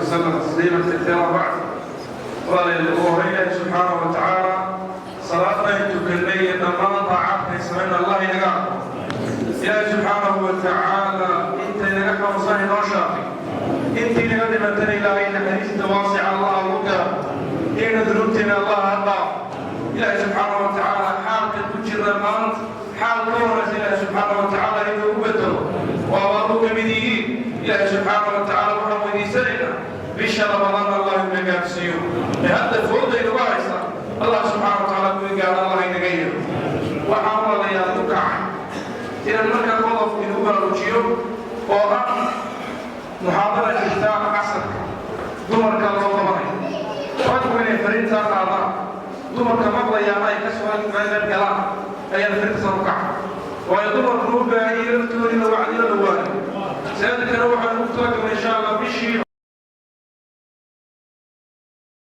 وسلم تسليما كثيرا. بعد، walaalayaal, ugu horreyn Ilaahi subxaanahu wa tacaala salaadna ay tukanay iyo dhammaan daacaadkay samayna Allah inaga aqbalo. Ilaahi subxaanahu wa tacaala intay naga xanuunsan inoo shaafi, intii naga dhimatana Ilaahay naxariista waasica Allah ugu daro, inayna dunuubteena Allah ha dhaaf. Ilaahi subxaanahu wa tacaala xaalkan ku jirna maanta xaal ka horaysa Ilaahi subxaanahu wa tacaala inuu u bedelo oo abaaru ka mid yihiin. Ilaahi subxaanahu wa tacaala waxaan weydiisanaynaa bisha Ramadaan Allah ina gaarsiiyo ee hadda fooda inagu haysa. Allah subxaana wa tacaala kuwii gaara Allah inaga yeelo. Waxaan, walaalayaal, u kacay inaan markaa qodob inugu baraarujiyo oo ah muxaadara jirta casarka dumarka loo qabanayo. Raggu inay fariintaa qaadaan, dumarka maqlayaana ay ka soo qayb galaan ayaan fariintasan u kacay, waayo dumarku u baahan yihiin laftoodii la wacdiyo, la waayo. Saadkana waxaan ugu talagalnay, insha Allah, bishii